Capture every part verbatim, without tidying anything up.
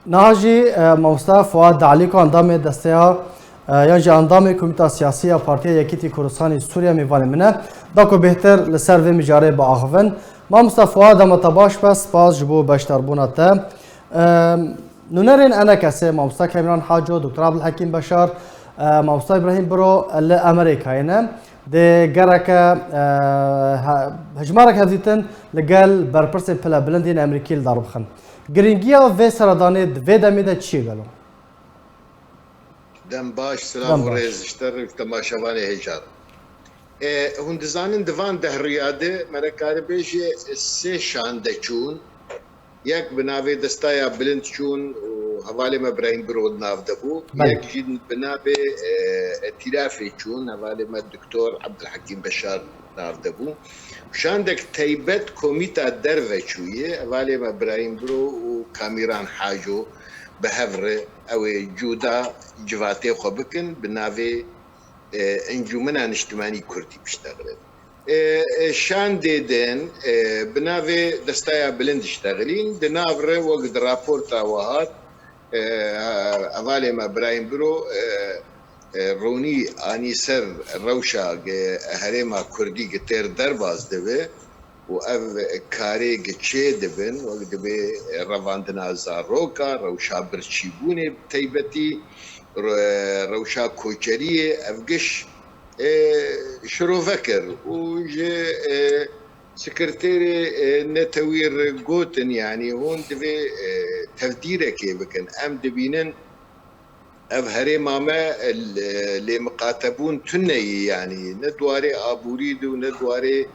Niha jî, e, mamoste Fuad Alîko, endamê desteya, e, yan jî endamê Komîta Siyasî ya Partiya Yekîtî Kurdistanê Sûriye mêvanê min e. Da ku bêhtir li ser vê mijarê biaxivin. Mamoste Fuad, dema te baş be, spas ji bo beşdarbûna te. E, Nûnerên ENKSê, mamoste Kamîran Haco, Doktor Abdulhekîm Beşar, e, mamoste Îbrahîm Biro, e, li Amerîkayê ne. Dê gereke, e, he-, hejmarek hevdîtin li gel berpirsên pilebilind yên Amerîkî li dar bixin. Girîngiya vê seredanê di vê demê de çi ye gelo? Dem baş, silav Dem û baş. Rêz ji te re û temaşevanê hêja re. E, hûn dizanin di van deh riya de me re karibêje sê şande çûn. Yek bi navê Destaya Bilind çûn û hevalê me Birahîm Biro di nav de bû. Belê. Yek jî bi navê, e, Etîlafê çûn, hevalê me Doktor Abdulhekîm Beşar nav de bû. Şandek teybet komîta derve çûye, hevalê me Birahîm Biro û Kamîran Haco bi hev re ew ê cuda civatê xwe bikin, bi navê, e, Encûmena Niştimanî Kurdî biştexilin. E, e, şandê din, e, bi navê Destaya Bilind diştexilîn, di nav re wek di raporta we hat, e, hevalê me Birahîm Biro, e, e, ronî anî ser rewşa ge herêma Kurdî gi têr derbas dibe û ev karê gi çê dibin, wek dibê revandina zaroka, rewşa birçîbûnê bi teybetî, re-, rewşa koçeriyê, ev giş, e, şirove kir û ji, e, sekreterê, e, netewî re gotin, yanî hûn divê, e, tevdîrekê bikin. Em dibînin ev herêma me, e, lê miqatebûn tune ye, yanî ne di warê aborî de û ne di warê,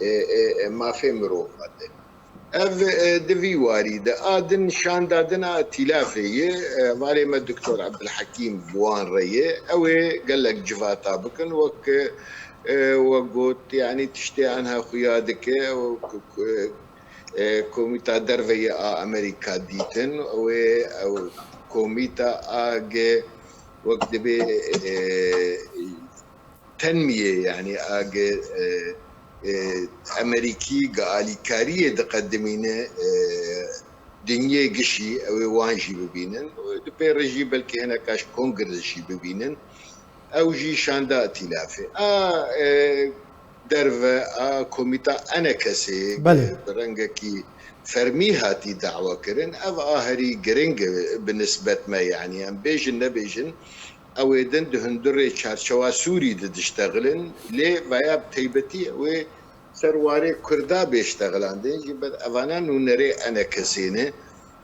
e, e, e, mafê mirova de. Ev, e, di vî warî de. A din şanda din a Tîlafê ye. E, hevalê me Doktor Abdulhekîm bi wan re ye. Ew ê gelek civata bikin. Wek, e, we got, yanî tiştê anha xuya dike. Ew ku, ku, e, komîta derve ye a Amerîka dîtin. Ew ê, ew komîta a ge wek dibê, e, tenmiyê, yanî a ge, e, e, Amerîkî ge alîkariyê diqedimîne, e, dinyê gişî, ew ê wan jî bibînin. Di pê re jî belkî hineka ji kongres jî bibînin. Ew jî şanda Îtîlafê. A, e, derve, a komîta ENKSê Belê. bi rengekî fermî hatî dawa kirin. Ev a herî giring e bi nisbet me, yanî em bêjin nebêjin, ew ê din di hundirê çarçewa Sûrî de diştexilin, lê veya bi teybetî ew ê ser warê Kurda bê ştexilandin, ji ber evana nûnerê ENKSê ne.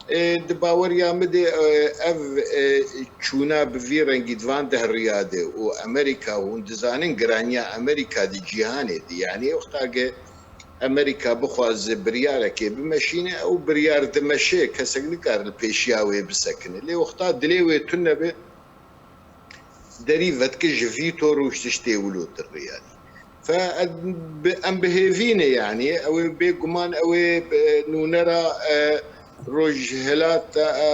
E, di baweriya min de, e, ev, e, çûna bi vî rengî di van deh riya de û Amerîka, hûn dizanin giraniya Amerîka di cîhanê de, yanî wexta ge Amerîka bixwaze biryarekê bimeşîne, ew biryar dimeşe, kesek nikare li pêşiya wê bisekine. Lê wexta dilê wê tune be, derî vedike ji vî tor û ji tiştê wilo tirrî, yanî. Fe, em bi, em bi hêvî ne, yanî, ew ê bêguman, ew ê, e, nûnera, e, Rojhilat, e, e,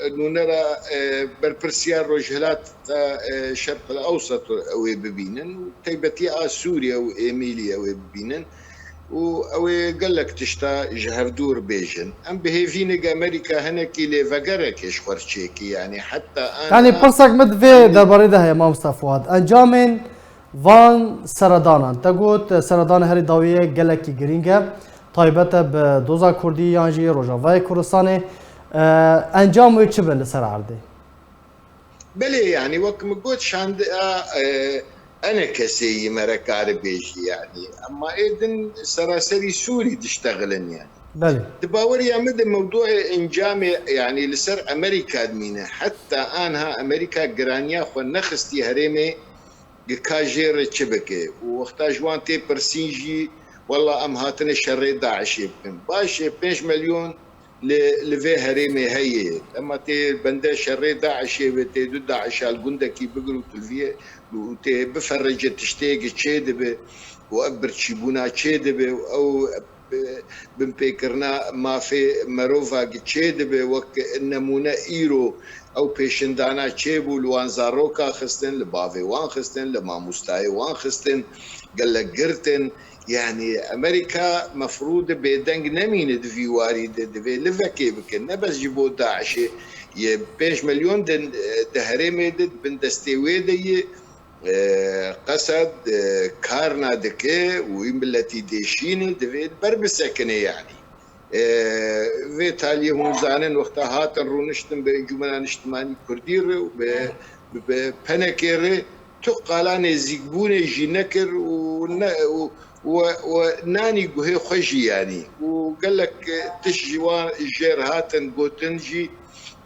e, nûnera, e, berpirsiya Rojhilat, e, e, Şerq el Ewsat ew ê bibînin û teybetî a Sûriye û Êmîlî ew ê bibînin. û ew ê gelek tişta ji hevdû re bêjin. Em bi hêvî ne ge Amerîka hinekî lêvegerekê ji xwe re çêkî, yanî heta an Yanî pirsek min di vê derbarê de heye, mamoste Fuad. Encamên van seredanan. Te got, seredana herî dawiyê gelekî girîng e. Taybet e bi doza Kurdî yan jî Rojavayê Kurdistanê. E, Encam wê çi be li ser erdê? Belê, yanî wek min got, şandiya, e, ENKSê yî me re karibêjî, yanî. Ema ê din seraserî Sûrî diştexilin, yanî. Belê. Di baweriya min de mewdûê encamê, yanî li ser Amerîka dimîne. Heta anha Amerîka giraniya xwe nexistî herêmê gi ka jê re çi bike. Û wexta ji wan tê pirsîn jî, wela em hatine şerê DAIŞê bikin. Baş e, pênc milyon li, li vê herêmê heye. Ema tê bende şerê DAIŞê be, tê du DAIŞa li gundekî bigir û tu li vê û tê biferece tiştê gi çê dibe û ev birçîbûna çê dibe û ew, e, binpêkirina mafê merova gi çê dibe. Wek nemûne îro ew pêşindana çêbû, li wan zaroka xistin, li bavê wan xistin, li mamostayê wan xistin, gelek girtin. Yani Amerîka mefrûd e bêdeng nemîne di vî warî de, divê livekê bikin. Ne bes ji bo DAIŞê, yê pênc milyon di, di herêmê de, di bin destê wê de ye. E, Qesed, e, kar nadike û wî miletî dêşîne, divê li ber bisekine yani. E, vê taliyê hûn zanin, wexta hatin rûniştin bi Encûmena Niştimanî Kurdî re û bi, bi, bi P N K'ê re, tu qala nêzîkbûnê jî nekir û ne, û, û, û nanî guhê xwe jî yanî. Û gelek, e, tişt ji wan jêr hatin gotin jî,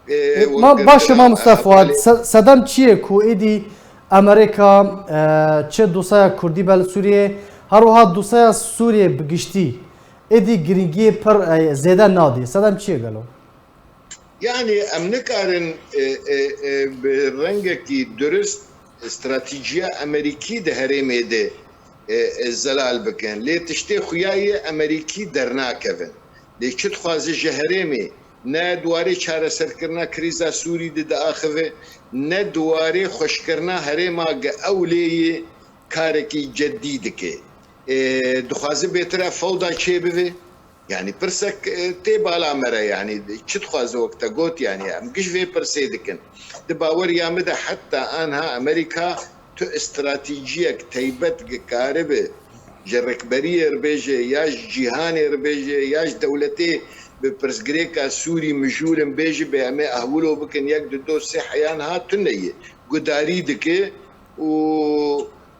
e, E, wek ma, baş e, ma Mustafa Fuad, se-, sedem çi ye ku êdî Amerîka, e, çi dosaya Kurdî be li Sûriyê, her wiha dosaya Sûriyê bi giştî êdî girîngiyê pir, e, zêde nadî. Sedem çi ye gelo? Yani em nikarin, e, e, e, bi rengekî durist stratejiya Amerîkî di herêmê de, e, e, zelal bikin. Lê tiştê xuya yê Amerîkî dernakevin. Lê çi dixwaze ji herêmê, ne di warê çareserkirina krîza Sûrî de diaxive, ne di warê xweşkirina herêma gi ew lê yê karekî ceddî dike. E, dixwaze bêtir ev fewda çêbive? Yani pirsek, e, tê bala me re, yani çi dixwaze wek te got, yani em giş vê pirsê dikin. Di baweriya min de heta anha Amerîka tu stratejiyek teybet karibe ji rikberiyê re bêje, ya ji cîhanê re bêje, ya ji dewletê bi pirsgirêka Sûrî mijûl in bêje, bê em ê ehwilo bikin, yek, du, do, sê heya niha tune ye. Gudarî dike û,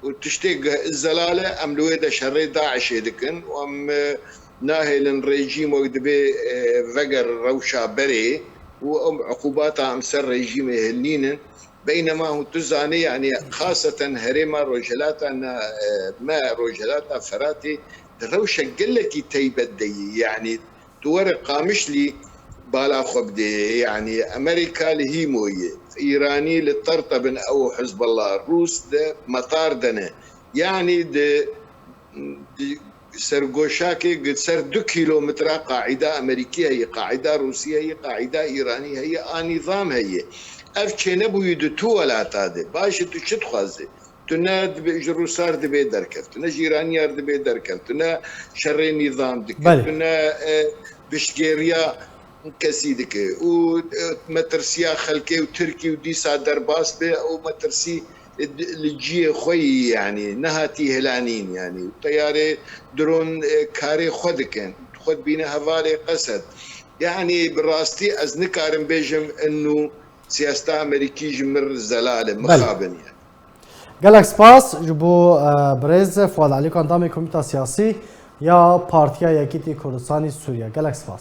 û tiştê ge-, zelal e, em li wê de şerê DAIŞê dikin û em, e, nahêlin rejîm wek dibê, e, veger rewşa berê û em uqûbata em ser rejîmê hilnînin. Beynema hûn tu zanî, yani xaseten herêma rojhilata na, e, me, rojhilata Feratê di rewşek gelekî teybet de yî. Yani tu were Qamişlî bala xwe bidê. Yani Amerîka li Hîmo ye, Îranî li Tertebin ew Hizbullah, Rûs di metar de ne. Yani di, di sergoşakê gi ser du kîlometra qaîda Amerîkî heye, qaîda Rûsî heye, qaîda Îranî heye, a nîzam heye. Ev çênebûyî di tu welata de. Baş e, tu çi dixwazî? Tu ne dibe-, ji Rûsar dibê derkev, tu ne ji Îraniyar dibê derkev, tu ne şerê nîzam dike, Belê. tu ne, e, piştgêriya kesî dike. Û, e, metirsiya xelkê û Tirkî û dîsa derbas be, û metirsî, e, di-, li ciyê xwe yî, yani nehatî hilanîn, yani teyarê dron, e, karê xwe dikin. Xwe dibîne hevalê Qesed. Yani bi rastî ez nikarim bêjim inu siyaseta Amerîkî ji mir zelal e, Belê. mixabin ye. Gelek spas ji bo, e, birêz Fuad Elîkan, endamê Komîta Siyasî ya Partiya Yekîtî Kurdistanî Sûriye. Gelek spas.